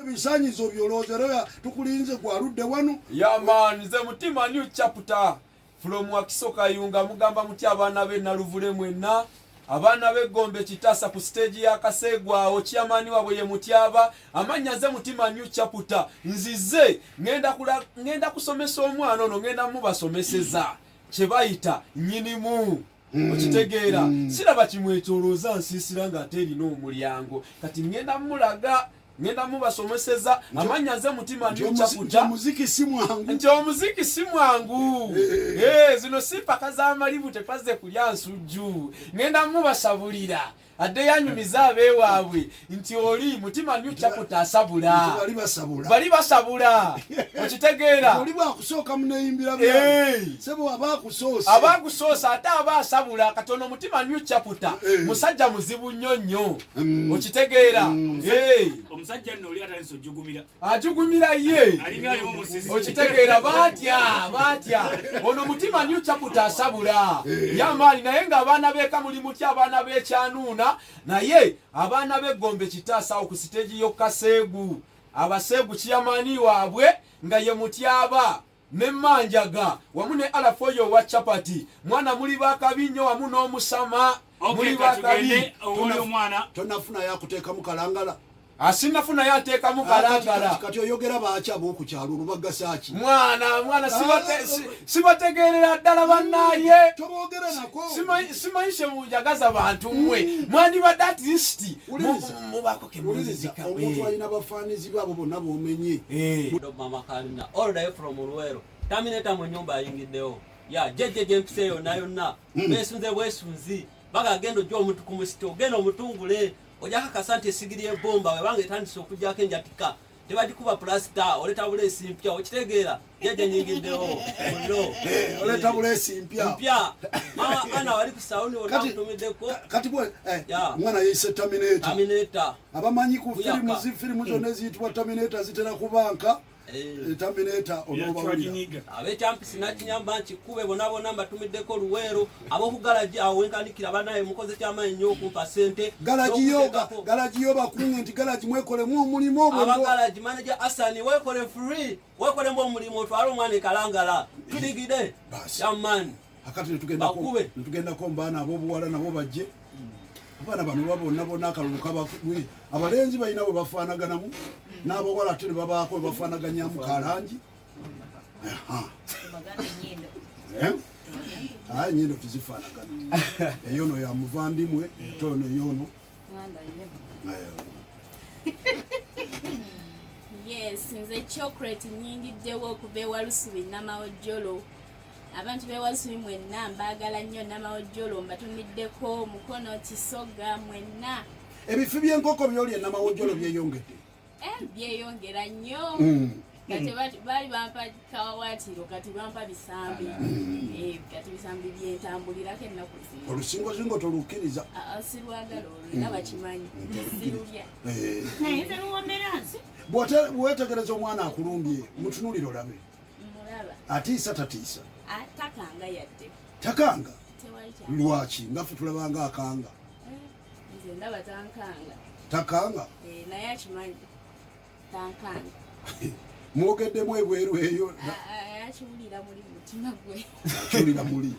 Ebisanyizo byolowooza era tukulinze gwaludde wano. Yeah man, nze Mutima new chapter from Wakiso Kayunga. Mugamba mutya abaana b'e Naluvule mwenna, abaana b'e Gombe Kitasa ku stage ya Kaseegu awo chairman waabwe ye Mutyaba. Amannya nze Mutima new chapter, nzize ngenda kusomesa omwana ono, ngenda mubasomeseza kye bayita nnyinimu. Okitegeera? Siraba kimwetolooza nsiisira ng'ate erina omulyango. Kati ngenda mulaga, ngenda mubasomeseza. Amannya nze Mutima new chapter. Omuziki si mwangu. Nti omuziki si mwangu. Eh, zino si mpaka z'amalibu, tepazze kulya nsujju. Ngenda mubasabulira adde yanyumiza abeewaabwe nti oli Mutima new chapter asabula. Bali basabula. Bali basabula, okitegeera? Oli bwakusooka muneyimbira. Hey. Sebo aba akusoose. Aba akusoosa ate aba asabula. Katono Mutima new chapter musajja muzibu nnyo nnyo, okitegeera? Hey. Omusajja nno oli atandise ojugumira. Ajugumira ye. Alinga alimu musisi. Okitegeera? Batya batya ono Mutima new chapter asabula yamaani. Naye ng'abaana b'eka muli mutya, abaana b'ekyanuuna? Naye abaana b'eggombe Kitaasa awo ku siteegi y'okaseegu, abaseegu chairman waabwe nga ye Mutyaba nemmanjaga wamu ne alafu oyo owa chapati. Mwana muli bakabi nnyo wamu n'omusama. Muli bakabi. Katugende owoli omwana. Tonafunayo akuteekamu kalangala? Asinafunayo ateekamu kalangala. Kati oyogera baaki ab'okukyalo olubagasa ki? Mwana mwana sibategeerera ddala bannaaye. Toboogera nako. Simanyi kyemunjagaza bantu mmwe. Mwandibadde at least Wuliriza. mubaako Wuliriza, kemunzizika. omuntu alina bafaanizi baabo bonna b'omenye. Mama Kalina all the way from Luwero. Terminator mu nyumba ayingiddewo. Ya jejje gyempisa yonna yonna. Beesunze bwesunzi. Baga genda ojja omuntu ku musito, genda omutungule. Ojja kakasa nti esigiri y'ebbomba webanga etandise okuggyako enjatika. Tebagikuba pulasita, oleeta buleesi mpya, okitegeera? Jjajja nyingiddewo. Muliro. Oleeta buleesi mpya. Mpya. Mama Ana wali ku sawuni wonna mutumiddeko. Kati bwe Ya. omwana yeeyise Terminator. Terminator. Abamanyi ku Buyaka. firimu, firimu zonna eziyitibwa Terminator zitera kubanka. Terminator onoobawulira. Schwarzenegger. Ab'ekyampisi nakinyamba nkikube bonna bonna mbatumiddeko Luweero. Ab'okugalagi awo wenkanikira banaye mukoze kyamaanyi nnyo okumpa sente Galagiyo. n'okuteekako. Galagiyo bakunge nti galagi mwekolemu omulimu obwo. Abagalagi, manager Asani, weekole free, weekolemu omulimu otwale omwana ekalangala tuligide. Basi. Yamani. Akati netugendako. Bakube. Netugendako mubaana ab'obuwala nabo bajje. Abaana bano ba bonna bonna akalulu kaba abalenzi balina bwe bafaanaganamu n'abawala ate ne babaako bwe bafaanaganyamu kalangi. Aha. Eh? Ayi, enyindo tezifaanagana. Eyono ya muvandimwe, ate ono eyono. Eh, Yes, nze Chocolate nyingiddewo okuva ewalusubi Namawojjolo. Abantu b'ewalusubi mwenna mbaagala nnyo. Namawojjolo mbatumiddeko, Mukono, Kisoga, mwenna. Ebifi by'enkoko byoli enamawojjolo byeyongedde. Eh, byeyongera nnyo. Kati baali bampa kawawaatiro, kati bampa bisambi. Eh, kati bisambi byentambulirako ennaku zino. Olusingozingo tolukkiriza? Ah, ah, sirwagala olwo, era bakimanyi sirulya. Eh, Naye nze luwomera nsi. Bwetegereza omwana akulumbye, mutunulire olabe. Mulaba. Atiisa tatiisa? Ah, takanga yadde. Takanga? Tewali kya. Lwaki nga ffe tulabanga akanga? Eh, nze ndaba tankanga. Takanga? Eh, naye akimanyi tankanga. Mwogeddemu ebweru eyo? Ah, ah, akiwulira muli mu mutima gwe. Akiwulira muli.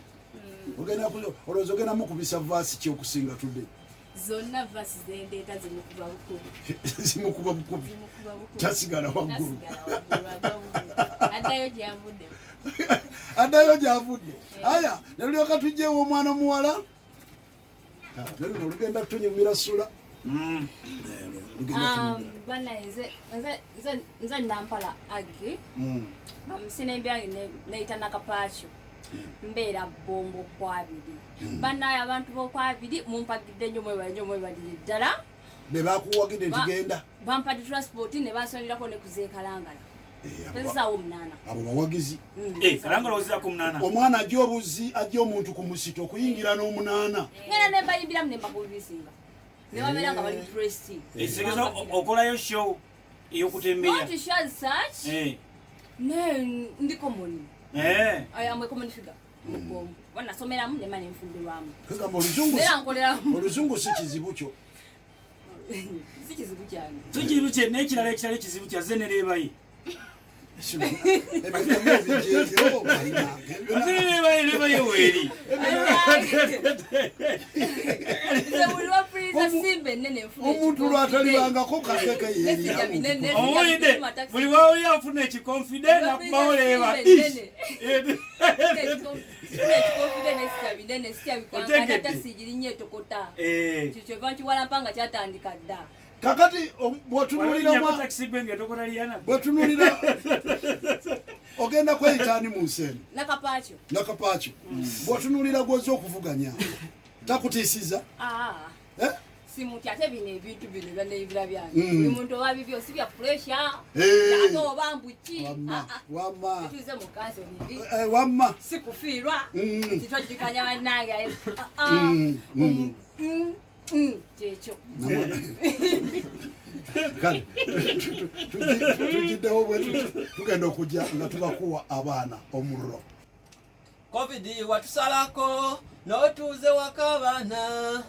Ogenda olowooza ogenda mukubisa verse ki okusinga tudde? Zonna verse zendeeta zimukuba bukubi. Zimukuba bukubi? Zimukuba bukubi. Tasigala waggulu. Tasigala waggulu, agwa bukubi. Addayo gyavudde. Addayo gyavudde. Aya, nelulyoka tujjewo omwana omuwala. Ah, ne luno olugenda tunyumira sula. Lugenda tunyumira. Bana nze Nampala Agi. Bamusina ebyange neyita Nakapakyo, mbeera Bombo kwabiri. Banaye abantu bokwabiri mumpagidde nnyo, mwebale nnyo, mwebalire ddala. Be bakuwagidde nti genda. Bampadde transport ne bansonirako ne kuzeekalangala. Eh, Pezesaawo 8. Abo bawagizi. Eh, kalangala ozirako 8? Omwana ajja obuzi, ajja omuntu ku musito okuyingira n'omunaana. Ngenda ne mbayimbiramu ne mbakubisinga ne babeera nga bali pressed. Ekitegeeza okolayo show ey'okutembeya? Not sure as such. Ne ndi common. I am a common figure mu Bombo. Wanasomeramu ne mane nfumbirwamu. Kagamba oluzungu. Era nkoleramu. Oluzungu si kizibu kyo? Si kizibu kyange. Si kizibu kye n'ekirala ekitali ekizibu kya ze nereebaye. Nereebaye weeri. Nze buli lwa freezer simba ennene nfuna Omuntu lwatalibangako kakeke Nesiga binene. Owulidde buli wawulira afuna ekikonfide nakubawo leeba. Ekikonfide nesiga binene sitya bikankana Otegedde. tasigirinnyo etokota. Eh. Ekyo kyova nkiwalampa nga kyatandika dda. Kakati bw'otunuulira Waliwo takisi gwe ng'etokota liyana. Bw'otunuulira ogenda kweyita ani mu nsi eno? Nakapakyo. Nakapakyo. Bw'otunuulira gw'ozza okuvuganya takutiisiza? Ah. Eh? Simutya ate bino ebintu bino byaneyibira byange. Mm. Buli muntu oba bibyo si bya pressure. Eh. Ate oba mbuki. Wamma, wamma. Tuze mu kanso bibi. Eh, wamma. Si kufiirwa. Mm. Kitwajjukanya bannange. Ah, ah. Mm, mm. Mm, mm, kyekyo. Kale tugiddewo bwe tuti, tugenda okujja nga tubakuwa abaana omuliro. Covid watusalako n'otuuze waka abaana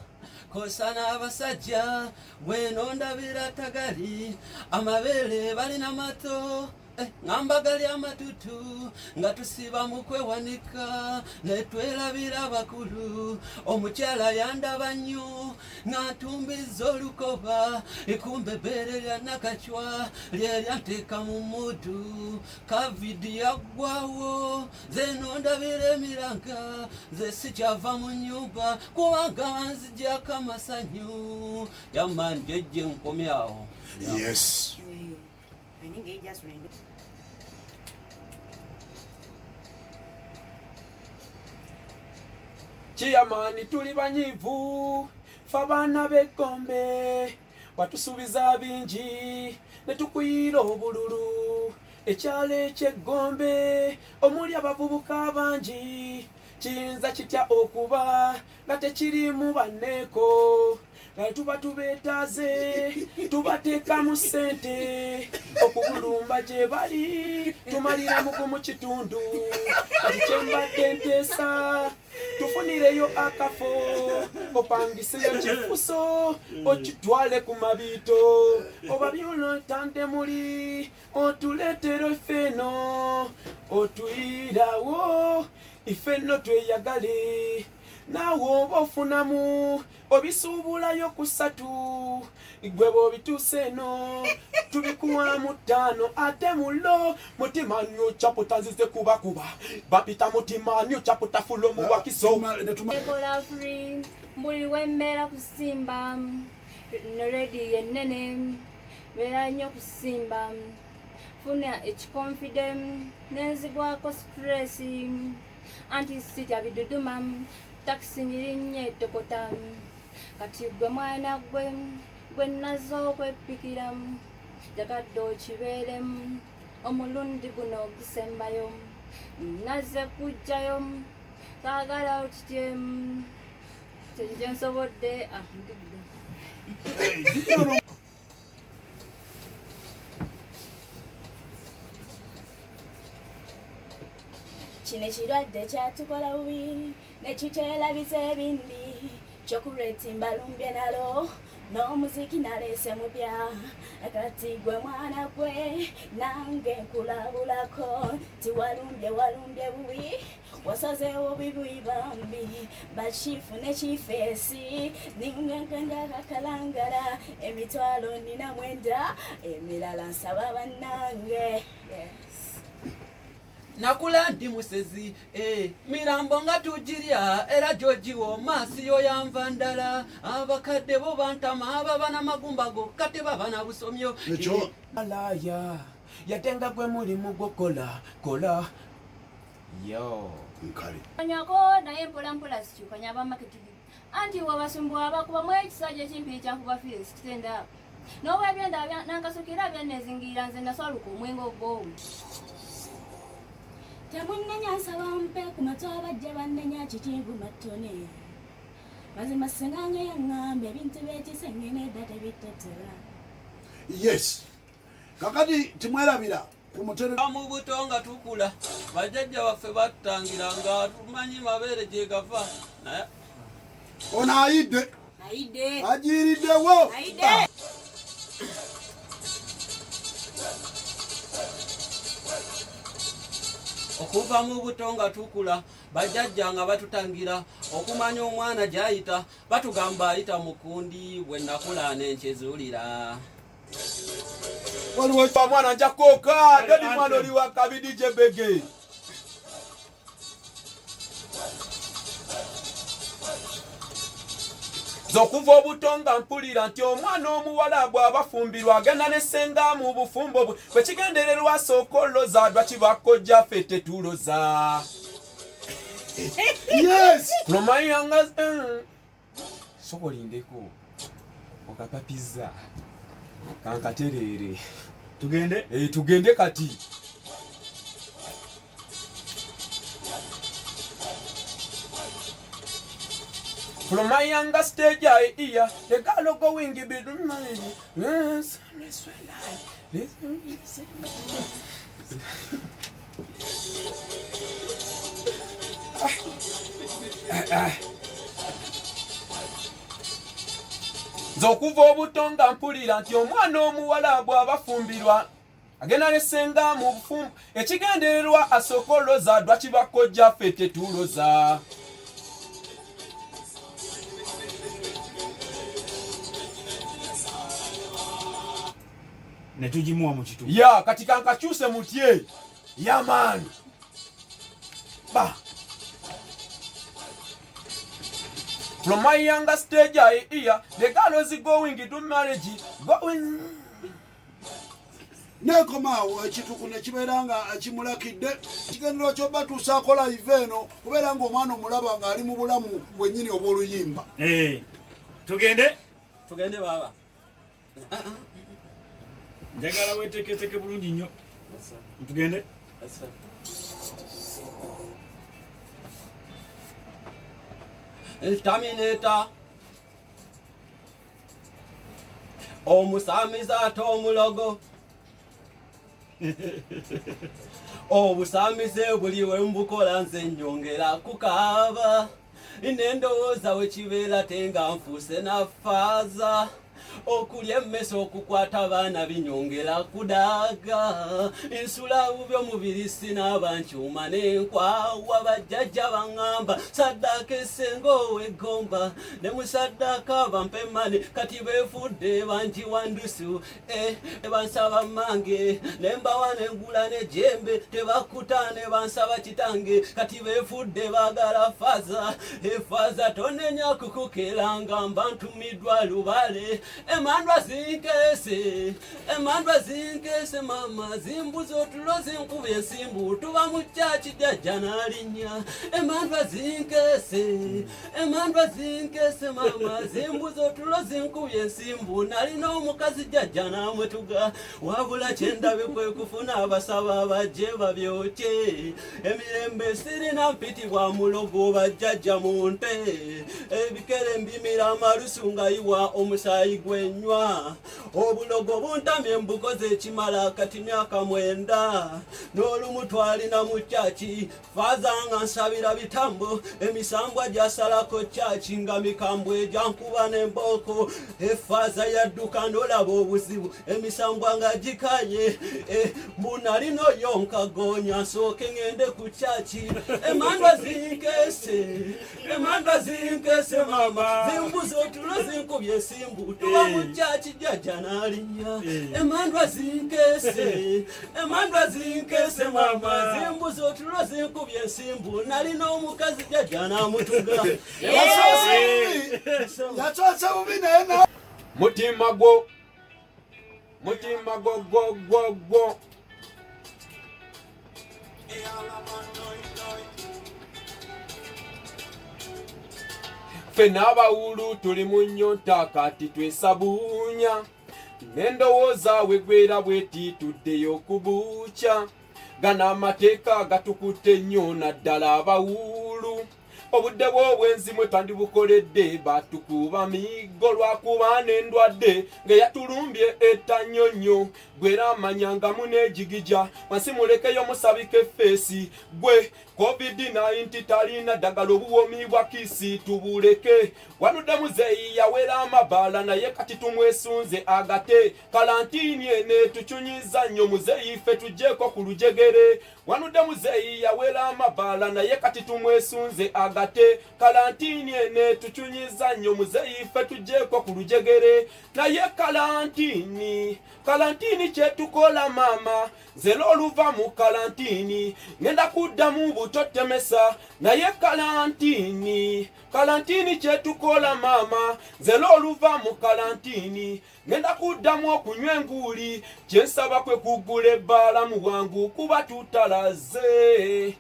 kosa n'abasajja bweno ndabira tagali amabeere balina mato ngamba gali amatutu nga tusiba mu kwewanika ne twerabira abakulu omukyala yandaba nnyo nga ntumbiza olukoba ikumbe ebbeere lya Nakacwa lye lyanteeka mu muddu Covid yaggwawo nze ndabira emiranga nze sikyava mu nnyumba kubanga banzigyako amasanyu yamani jejje nkomyawo. Yes. Chairman tuli banyivu fe abaana b'eggombe watusuubiza bingi ne tukuyira obululu ekyalo eky'eggombe omuli abavubuka bangi kiyinza kitya okuba nga tekirimu banneeko nga tuba tubeetaaze tubateekamu ssente okubulumba gye bali tumalira mugu mu kitundu kati kyembadde nteesa tufunireyo akafo opangiseyo kifuso okitwale ku mabiito oba byonotande muli otuleetere ffeno otuyirawo ifenno tweyagale naawe oba ofunamu obisuubulayo ku ssatu gwe bw'obituuse eno tubikuwamu ttaano ate mulo mutima nyo chaputa nzize kubakuba bapita mutima nyo chaputa fulo mu Wakiso. Ekola free buli wembeera kusimba ne rediyo ennene mbeera nnyo kusimba funa ekikonfide nenzigwako stress anti sitya biduduma takisi nyirinnya etokota kati gwe mwana gwe gwe nazo okwepikira jagadde okibeeremu omulundi guno ogusembayo naze kujjayo saagala okityemu kyekyo kyensobodde. Ah, ndidde. Kino ekirwadde kyatukola bubi nekitwerabiza ebindi kyokuleeta mbalumbye nalo n'omuziki naleese mupya kati gwe mwana gwe nange nkulabulako tiwalumbye walumbye bubi wasazeewo bibi bambi bakifu ne kifeesi ningankangakakalangala emitwalo nina mwenda emirala nsaba bannange. Yes. Nakula ndi musezi mirambo nga tugirya era gyogiwo maasiyo yanva ndala abakadde bo bantama ababa n'amagumba gokka tebaba na busomyo. Ekyo. Malaya yatenga gwe mulimu gwokola kola yo Nkale. Nyako naye mpola mpola sikyukanya abamaketi anti wabasumbuwa abakubamu ekisajja ekimpiri kyankuba fees kitenda n'obwebyenda nankasukira byannezingira nze naswaluka omwenge ogwo. Temunnenya nsaba mpe ku matu abajja bannenya kikingu matone mazima ssengange yaŋŋamba ebintu by'ekisenge nedda tebitotera. Yes. Kakati timwerabira ku mutero Mu buto nga tukula bajjajja baffe batutangira nga tumanyi mabeere gye gava naye ono ayidde. Aide. Agiiriddewo. Aide. Okuva mu buto nga tukula, bajjajja nga batutangira okumanya omwana gy'ayita, batugamba ayita mukundi. Bwe nakula nenkyezulira. Waliwo mwana nja kooka dodi mwana oli wa kabidi jebege. Okuva obuto nga mpulira nti omwana omuwala bw'abafumbirwa agenda ne ssenga mu bufumbo bwe, bwe kigendererwa asooka oloza lwaki bakojja ffe tetuloza. Yes. Lomayanga sobolindeko okapapiza kankatereere. Tugende. Eh, tugende kati. From my younger stage I hear the girl going be nze okuva obuto nga mpulira nti omwana omuwala bw'abafumbirwa agenda ne ssenga mu bufumbo, ekigendererwa asooka oloza lwaki bakojja ffe tetuloza. Ne tugimuwa mu kituufu. Ya kati kankakyuse mutye yamaani ba. From my younger stage I hear the girl is going to marriage going. Neekomaawo ekituku ne kibeera nga kimulakidde. Ekigendererwa ky'obatuusaako live eno kubeera ng'omwana omulaba ng'ali mu bulamu bwennyini obw'oluyimba. Eh, tugende. Tugende baba. Njagala weeteeketeeke bulungi nnyo. Tugende. Terminator. Omusamiza ate omulogo. Obusamize buli we mbukola nze nnyongera kukaaba. Nendowooza we kibeera tenga nfuuse na faaza. Okulya emmese okukwata abaana binyongera kudaaga. Nsula bubi omubiri sinaaba nkyuma n'enkwawa. Bajjajja baŋŋamba saddaaka essenga ow'eggomba. Ne mu saddaaka bampe emmane kati beefudde banjiwa ndusu. Bansaba mmange ne mbawa ne ngula n'ejjembe. Tebakuta ne bansaba kitange kati beefudde baagala faaza. Efaaza tonenya kukukeeranga mba ntumiddwa lubaale. Emandwa zinkese mama zimbuza otulo zinkuba ensimbu tuba mu kyaki jjajja n'alinnya. Emandwa zinkese mama zimbuza otulo zinkuba ensimbu nalina omukazi jjajja n'amwetuga. Wabula kyendabe kwe kufuna abasaba bajje babyokye. Emirembe sirina mpitibwa mulogo bajjajja mu nte. Ebikere mbimira amalusu nga yiwa omusaayi gwenywa. Obulogo buntamye mbukoze ekimala kati myaka 9. N'olumu twalina mu kyaki faaza nga nsabira bitambo. Emisambwa gyasalako kyaki nga mikambwe gyankuba n'embooko. Efaaza yadduka n'olaba obuzibu emisambwa nga gikaye. Mbu nalina oyo nkagonya nsooke ŋŋende ku kyaki. Emandwa zinkese mama zimbuza otulo zinkubye ensimbu tuba mu kyaki jjajja n'alinnya. Emandwa zinkese mama zimbuza otulo zinkubye ensimbu nalina omukazi jjajja n'amutuga. Yasoose bubi naye na mutima gwo gwo gwo gwo. Ffenna abawulu tuli mu nnyonta kati twesabuunya. N'endowooza wegwera bweti tuddeyo kubuukya. Gano amateeka gatukutte nnyo naddala abawulu. Obudde bw'obwenzi mwe twandibukoledde, batukuba miggo lwakuba n'endwadde ng'eyatulumbye etanyonyo. Gwera amanya nga muneejigija wansi, mulekeyo musabike effeesi. Gwe COVID-19 talina ddagala, obuwomi bwa kiss tubuleke. Wanudde muzeeyi yawera amabaala, naye kati tumwesunze agate. Kalantiini ene tucunyiza nnyo, muzeeyi ffe tuggyeko ku lujegere. Wanudde muzeeyi yawera amabaala, naye kati tumwesunze agate. Kalantiini ene tucunyiza nnyo, muzeeyi ffe tuggyeko ku lujegere. Naye kalantiini, kalantiini kyetukola maama, nze oluva mu kalantiini ngenda kuddamu butotemesa. Naye kalantiini, kalantiini kyetukola maama, nze oluva mu kalantiini ngenda kuddamu okunywa enguuli. Kyensaba kwe kugula ebbaala mu bwangu, kuba tutalaze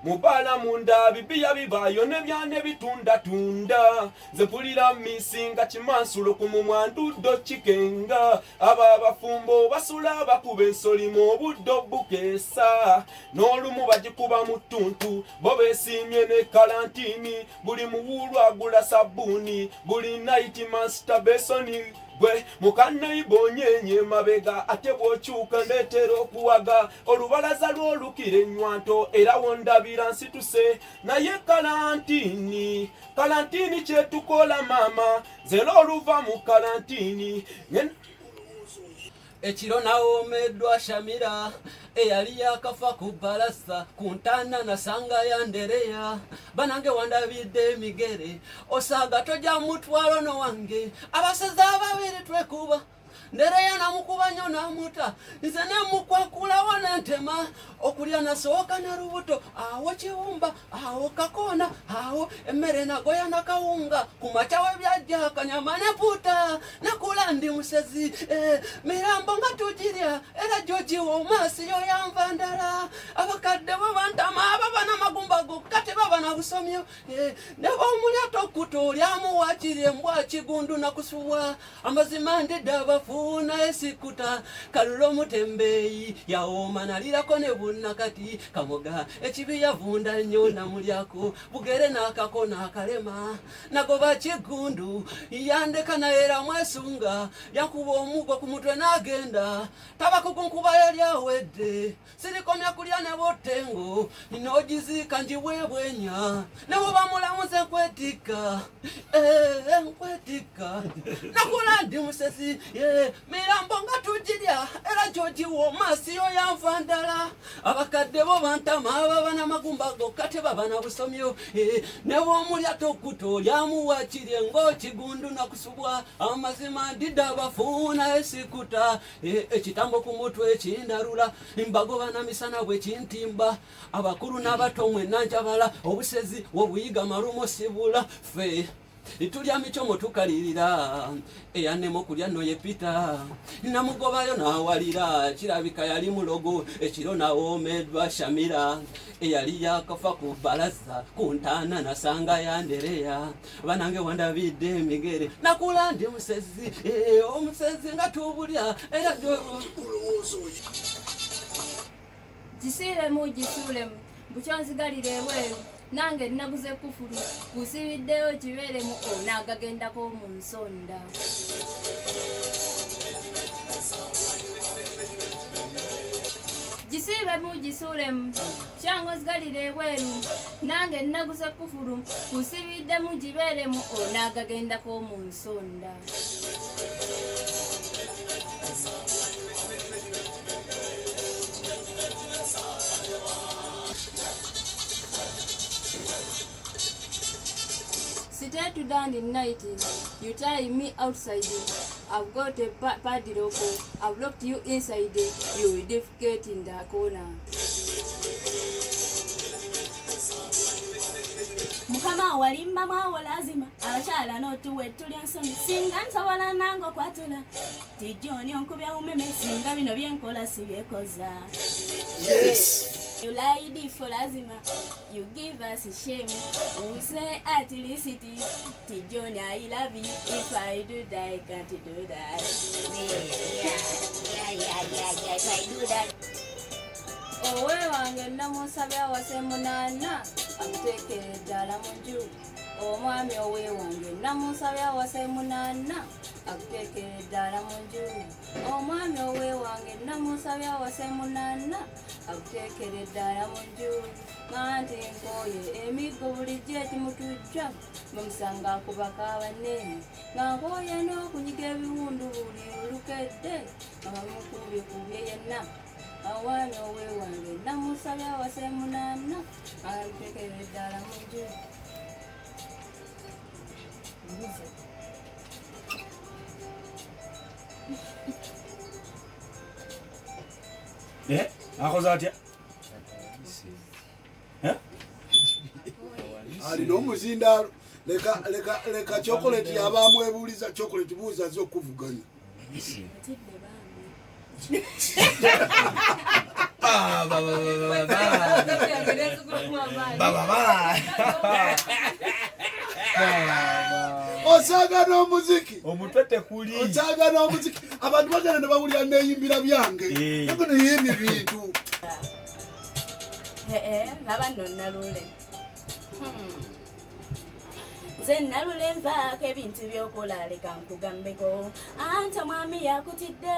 mu bbaala munda bibiya bibaayo nebyana ebitundatunda. Nze mpulira misinga kimansulo ku mumwa, nduddo kikenga. Abo abafumbo basula bakuba ensolimu, obudde bukeesa n'olumu bagikuba mu ttuntu. Bo beesiimye ne kalantiini, buli muwuulu agula sabbuuni, buli night masturbation. Gwe mukaneiba onyenye mabega, ate bw'okyuka ndeetera okuwaga. Olubalaza lw'olukira ennywanto, era wondabira nsituse. Naye kalantiini, kalantiini kyetukola maama, nze oluva mu kalantiini. Ekiro nawoomeddwa Shamira eyali yakafa ku balasa ku ntaana, nasanga yandereya. Banange, wandabidde emigere osaaga tojja mutwalo no wange. Abasazi ababiri twekuba, ndereya namukuba nnyo namuta, nze nemukwakulawo nentema okulya. Nasooka na lubuto, awo kiwumba, awo kakoona, awo emmere nagoya nakawunga. Ku makya we byajja akanyama nepuuta. Nakula ndi musezi, mirambo nga tugirya, era gyogiwomaasiyo yanva ndala. Abakadde bwe bantama, ababa n'amagumba gokka tebaba na busomyo, ne bwomulya tokuta, olyamu wakiri embwa kigundu nakusubwa. Amazima ndidde abafu naye sikuta. Kalula omutembeeyi yawooma, nalirako ne bunnakati. Kamoga ekibi yavunda nnyo, namulyako bugere n'akako n'akalema. Nagoba kigundu yandeka, naye era mwesunga. Yakuba omugo ku mutwe n'agenda, tabakukunkuba yali awedde. Sirikomya kulya ne bottengo, nogiziika njiweebwenya. Ne bwoba mulamuze nkwetikka, nkwetikka. Nakula ndi musesi, mirambo nga tugirya, era gyogiwooma siyo yanva ndala. Abakadde bo bantama, ababa n'amagumba gokka tebaba na busomyo, ne bwomulya tokuta, olyamu wakiri ng'okigundu nakusubwa. Amazima ndidde abafu naye sikuta. Ekitambo ku mutwe kindalula, mbagoba na misana bwe kintimba. Abakulu n'abato mwenna njabala, obusezi obuyiga malumo sibula. Ffe tulya micomo tukalirira, eyanema okulya nno ye Peter. Namugobayo n'awalira, kirabika yali mulogo. Ekiro nawoomeddwa Shamira eyali yakafa ku balaza ku ntaana, nasanga yandereya. Banange, wandabidde emigere. Nakula ndi musezi, omusezi nga tubulya, era Gisiiremu, gisuulemu, bukyonzigalira ebweru. Nange naguze kufulu, kusibiddeyo kibeeremu onaagagendako mu nsonda. Gisiibemu, gisuulemu, kyangozigalira ebweru. Nange naguze kufulu, kusibiddemu gibeeremu onaagagendako mu nsonda. Stay to down the night. You tie me outside. I've got a padlock. I've locked you inside. You will defecate in the corner. Mukama walimba mwawo lazima abakyala n'otuwe tuli ensonyi. Singa nsobola nange okwatula tijoni onkubya umeme, singa bino byenkola sibyekoza. Yes. You lied for lazima, you give us shame. We say at least tijoni I love you. If I do that, I can't do that. Yeah, if I do that. Owe wange namusabye awase munaana. Akuteekere ddala mu nju. Omwami owewange namusabye awase 8 akuteekere ddala mu nju. Omwami owewange namusabye awase 8 akuteekere ddala mu nju. Anti nkooye emiggo bulijjo ekimutujja bamusanga akubaka abanene nga nkooye n'okunyiga ebiwundu buli olukedde nga bamukubyekubye yenna. Omwami owewange namusabye awase 8 akuteekere ddala mu nju. Akoze atya? Alina omuzindaalo. Leka chocolate yabamwebuuliza chocolate buuza azze okuvuganya. Ntidde bambi. Osaaga n'omuziki. Omutwe tekuli. Osaaga n'omuziki. Abantu bagenda ne bawulira neeyimbira byange. Nako neyimbye bintu. Laba nno Nalule. Nze Nalule nvaako ebintu by'okola leka nkugambeko. Anti omwami yakutidde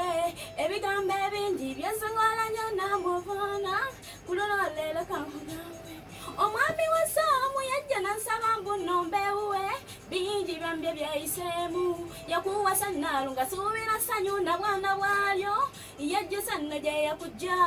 ebigambo ebingi byensongola nnyo namuvuuna. Ku luno leero ka nkugambe. Omwami wa Saamu yajja n'ansaba mbu nno mbeewuwe. Bingi byambye byayiseemu. Yakuwasa Nnalu nga suubira ssanyu na bwana bwalyo. Yejjusa nno gye yakujja.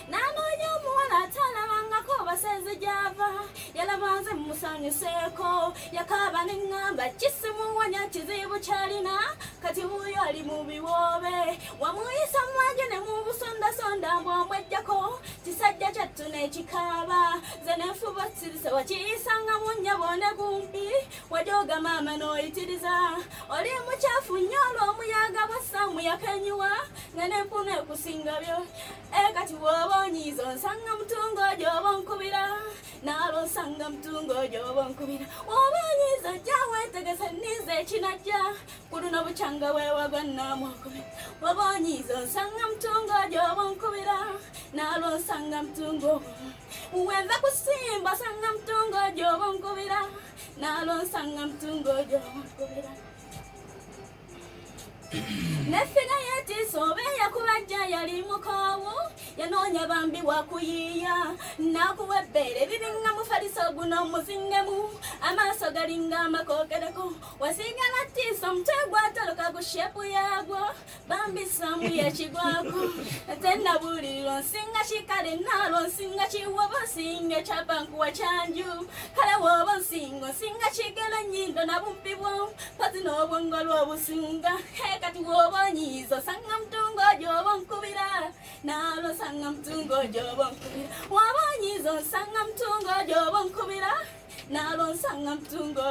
N'anoonya omuwala atalabangako basezi gy'ava. Yalaba nze mmusanyuseeko. Yakaaba ne ŋŋamba kisimuwonya kizibu ky'alina. Kati wuuyo ali mu biwoobe. Wamuyisa mwanju ne mubusondasonda mbw'omweggyako. Kisajja kyattu n'ekikaaba. Nze ne nfuba sirise wakiyisanga mu nnyabo ne gumpi. Wajooga maama n'oyitiriza. Oli mukyafu nnyo olw'omuyaga bwa Saamu yakenyuwa. Nga n'empunu ekusinga byo. Kati bw'oba onyiiza onsanga mutungo gy'oba onkubira. Naalwo onsanga mutungo gy'oba onkubira. Bw'oba onyiiza ojja weetegese nninze ekinajja. Ku luno bukyanga weewagwa nnaamwokubira. Bw'oba onyiiza onsanga mutungo gy'oba onkubira. Naalwo onsanga mutungo. Wenva kusimba osanga mutungo gy'oba onkubira. Naalwo onsanga mutungo gy'oba onkubira. Nefiga yetiisa oba eyakubajja yali mukoowu. Yanoonya bambi wakuyiiya. N'akuwa ebbeere biringa mufaliso guno omuzingemu. Amaaso galinga amakookereko. Wasigala tiisa omutwe gwatoloka ku shepu yaagwo. Bambi Saamu yakigwako. Tennabuulirira onsinga kikale naalwo onsinga kiwoba onsinga ekyapa nkuwa kyanju. Kale w'oba onsinga onsinga kigero ennyindo na bumpi bwo. Mpozzi n'obwongo lw'obusinga. Kati w'oba onyiiza osanga mutungo gy'oba onkubira. Naalwo osanga mutungo gy'oba onkubira. W'oba onyiiza osanga mutungo gy'oba onkubira. Naalwo nsanga mutungo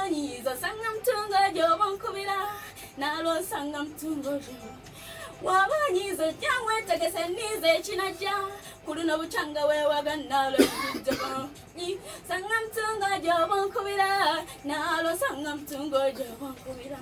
onyiiza osanga mutungo gy'oba onkubira. Naalwo nsanga mutungo w'oba onyiiza ojja weetegese nninze ekinajja. Ku luno bukyanga weewaga naalwo ekijjako. Sanga mutungo gy'oba onkubira. Naalwo nsanga mutungo gy'oba onkubira.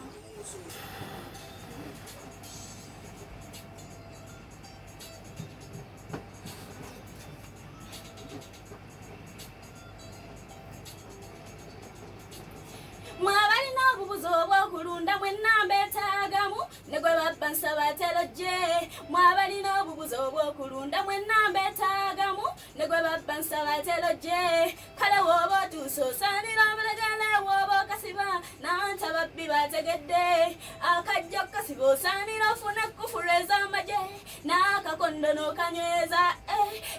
Mwabalina obubuzi obw'okulunda mwenna mbeetaagamu ne gwe babba nsaba aterojje. Mwabalina obubuzi obw'okulunda mwenna mbeetaagamu ne gwe babba nsaba aterojje. Kale w'oba otuuse osaanira obulegere w'oba okasiba nanti ababbi bategedde. Akajja okukasiba osaanira ofune ekkufulu ez'amagye n'akakondo n'okanyweza.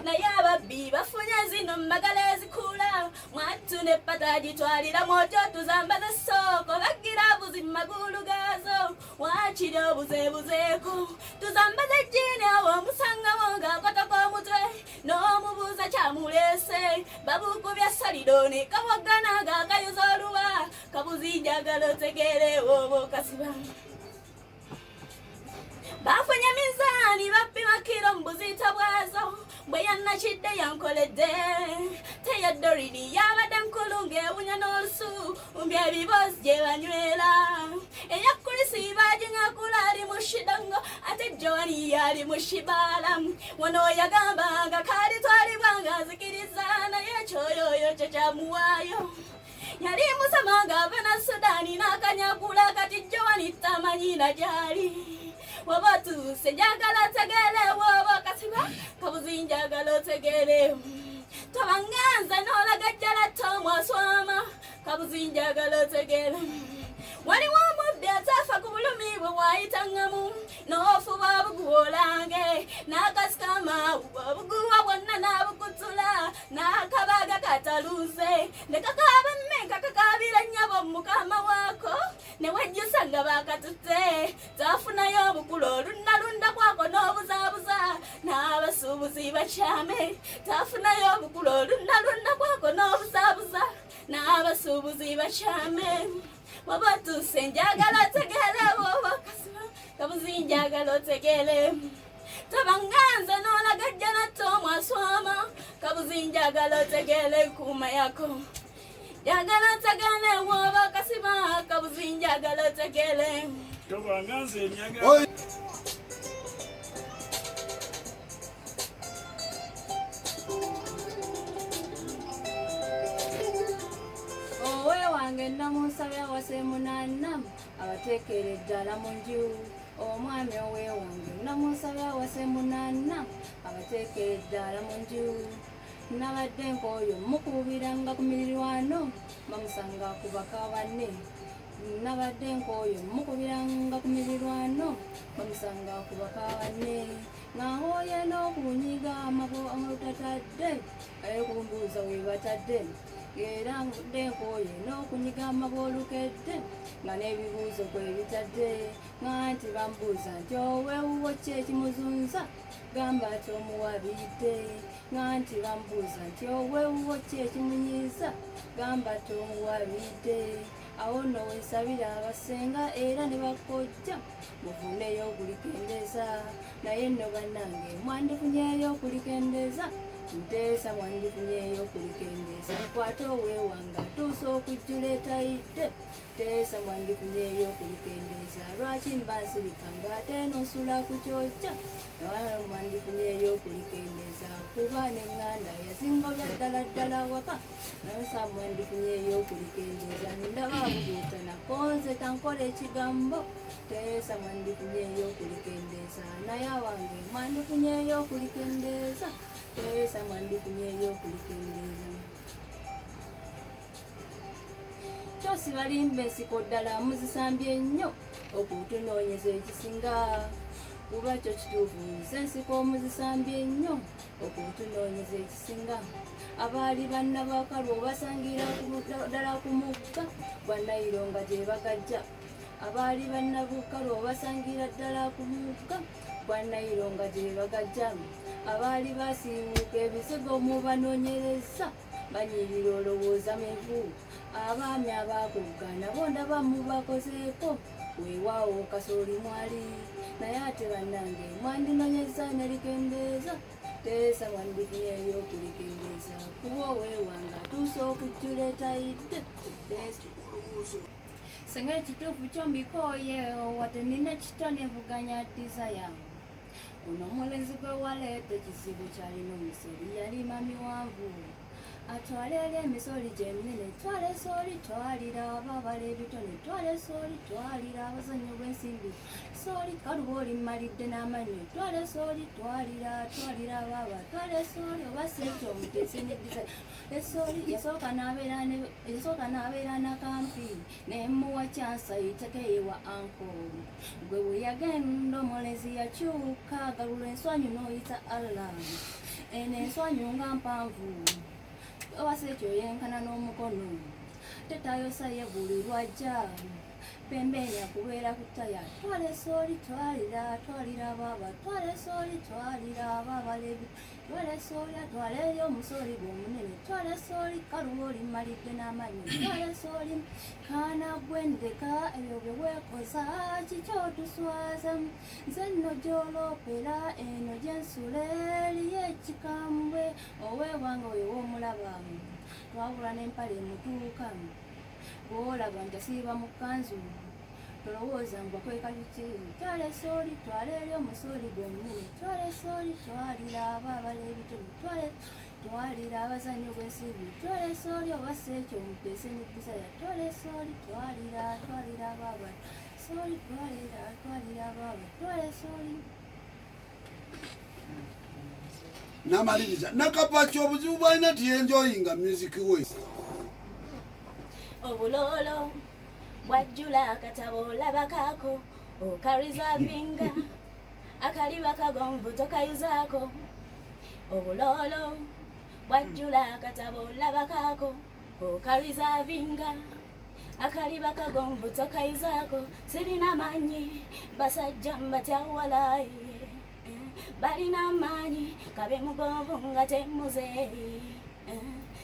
Naye ababbi bafunye zino mbagala ezikula. Mwattu n'eppata gitwalira mwotyo tuzambaza essooko bagira buzi mu magulu gaazo. Waakiri obuzeebuzeeko tuzambaza ejjiini awo omusangawo ng'akotoka omutwe n'omubuuza kyamuleese. Babukubya salido ne kawaggana ng'akayuza oluba. Kabuzi njagala otegeere oba okasiba. Bafunye minzaani bapima kiro mu buzito bwazo. Bwe yannakidde yankoledde teyadorini yabadde nkulu ng'ewunya n'olusu mbya ebiboozi gye banywera. Eya Kulisi bagiŋakula ali mu shidongo, ate Joani yali mu shibala. Wano yagambanga kali twalibwa nga nzikiriza, naye ekyoyoyo kye kyamuwaayo. Yali musama ng'ava na Sudaani n'akanyakula, kati Joani tamanyi na gy'ali. Waba otuuse njagala otegeere, woba okasiba kabuzi njagala otegeere. Tobanga nze n'olagajjala tomwaswama, kabuzi njagala otegeere. Waliwo omubbi ataafa ku bulumi bwe wayitangamu, n'ofuba obuguwa olange, n'akasikama obuguwa bwonna n'abukutula, n'akabaga kataluze, ne kakaaba mmenka kakaabira nnyabo mukama waako, ne wejjusa nga baakatutte, taafunayo obukulu olunnalunda kwako n'obuzaabuza, n'abasuubuzi bakyame, taafunayo obukulu olunnalunda kwako n'obuzaabuza, n'abasuubuzi bakyame. Waba otuuse njagala otegeere, woba okasiba kabuzi njagala otegeere. Tobanga nze n'olagajja natte omwaswama, kabuzi njagala otegeere enkuuma yako. Njagala otegeere, woba okasiba kabuzi njagala otegeere. Tobanga nze njagala. Owe wange namusabye awase munaana, abateekere ddala mu nju. Omwami owe wange namusabye awase munaana, abateekere ddala mu nju. Nabadde nkooyo mukubiranga ku mirirwano, bamusanga ku baka banne. Nabadde nkooyo mukubiranga ku mirirwano, bamusanga ku baka banne. Nga nkooye n'okunyiga amabo amutatadde, aye kumbuuza we batadde. Era nvudde nkooye n'okunyiga amabo olukedde, nga n'ebibuuzo kwe bitadde. Nga nti bambuuza nti owewuwo ki ekimuzunza, gamba nti omuwabidde. Nga nti bambuuza nti owewuwo ki ekimunyiiza, gamba nti omuwabidde. Awo nno wensabira abasenga era ne bakojja, mufuneyo okulikendeeza. Naye nno bannange mwandifunyeeyo okulikendeeza, nteesa mwandifunyeeyo okulikendeeza. Kwata oweewanga atuuse okujjula etayidde, teesa mwandifunyeeyo okulikendeeza. Lwaki mba nsirika ng'ate nosula ku kyokya, mwandifunyeeyo okulikendeeza. Kuba n'eŋŋanda yazingobya ddala ddala waka, nasa mwandifunyeeyo okulikendeeza. Ndaba abuguutana konze tankola ekigambo, teesa mwandifunyeeyo okulikendeeza. Naye awange mwandifunyeeyo okulikendeeza, teesa mwandifunyeeyo okulikendeeza. Kyosi balimba ensiko ddala muzisambye nnyo okutunoonyeza ekisinga. Kuba kyo kituufu nze ensiko muzisambye nnyo okutunoonyeza ekisinga. Abaali bannabakalu obasangira ddala ku mugga gwa Nayiro nga gye bagajja. Abaali bannabukalu obasangira ddala ku mugga gwa Nayiro nga gye bagajja. Abaali basiiwuuka ebizigo mubanoonyereza, banyirira olowooza mevu. Abaami abaakugga nabo ndaba mubakozeeko, weewaawo kasooli mwali. Naye ate bannange mwandinonyeza nelikendeeza, teesa mwandifunyeeyo okulikendeeza. Kuba oweewanga atuuse okujjula etayidde. Senga ekituufu kyo mbikooye, wadde nina kitone nvuganya desire. Ono omulenzi gwe waleeta ekizibu kyalina omusoli yalima miwanvu. Atwale eri emisoli gyeminene, twala esoli twalira ababala ebitone, twala esoli twalira abazannyo bw'ensimbi, soli kaluba olimmalidde n'amannyo, twala esoli twalira twalira abaaba, twala esoli oba sekyo omuteese ne desire. Esoli yasooka n'abeera nakampi, ne mmuwa kyansa yitekeewa anko. Gwe bwe yagenda omulenzi yakyuka, galula enswanyu n'oyita Allah. Eno enswanyu nga mpanvu, oba sekyo yenkana n'omukono. Tetayosa ye buli lwajja, pembeni akubeera ku ttaya. Twala esoli twalira twalira baaba, twala esoli twalira abaabala ebi, twala esoli atwala eri omusoli gw'omunene, twala esoli kaluba olimmalidde n'amannyo, twala esoli kaana gwendeka ebyo bye weekoza kikyotuswaza. Nze nno gy'oloopera eno gye nsula eriyo ekikambwe, oweewanga oyo w'omulaba twabula n'empale emutuuka. Bw'olaba nti asiiba mu kkanzu, Tolowooza ngu bakweka biki. Twala esooli, twala eri omusooli gwennyini. Twala esooli, twalira abaabala ebitone. Twala twalira abazannyi ogw'ensimbi. Twala esooli oba si ekyo muteese ne Desire. Twala esooli, twalira, twalira abaabala. Sooli, twalira, twalira abaabala. Twala esooli. Namaliriza Nakapaki obuzibu bwalina tiyenjoyinga music we. Obuloolo bwajjula akatabo olabakaako okarizavinga akaliba kagonvu tokayuzaako. Obuloolo bwajjula akatabo olabakaako okarizavinga akaliba kagonvu tokayuzaako. Sirina maanyi basajja mbatya walayi balina maanyi kabe mugonvu nga temuzeeyi.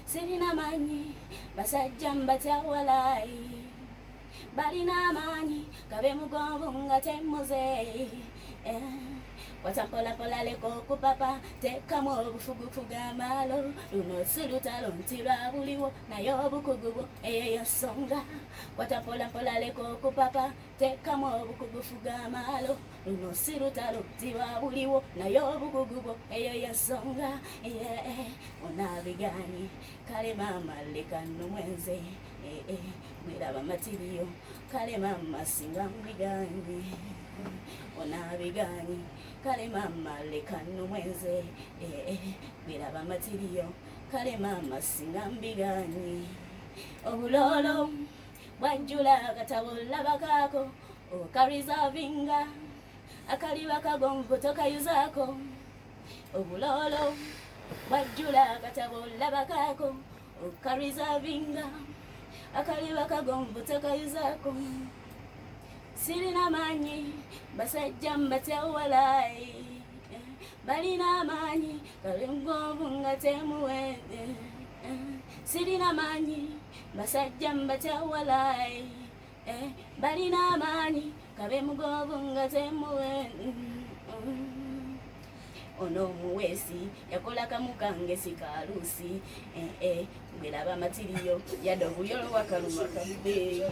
Sirina maanyi basajja mbatya walayi balina amaanyi kabe mugonvu nga temuzeeyi. Watampolampola leka okupapa teekamu obufugufugu amaalo. Luno si lutalo nti lwa buliwo naye obukugu bwo eyo y'ensonga. Watampolampola leka okupapa teekamu obukugufugu amaalo. Luno si lutalo nti lwa buliwo naye obukugu bwo eyo y'ensonga. Onaabigaanyi kale maama leka nnumwenze bweraba matiriyo kale maama singa mbigaanyi. Onaabigaanyi kale maama leka nnumwenze bweraba matiriyo kale maama singa mbigaanyi. Obuloolo bwajjula akatabo olabakaako okarizavinga akaliba kagonvu tokayuzaako. Obuloolo bwajjula akatabo olabakaako okarizavinga akaliba kagonvu tokayuzaako. Sirina maanyi basajja mbatya walayi balina amaanyi kabe mugonvu nga temuwende. Sirina maanyi basajja mbatya walayi balina amaanyi kabe mugonvu nga temuwende. Ono omuweesi yakola kamu kange si kaluusi bweraba matiriyo yadde obuyolo wakaluma kabbe.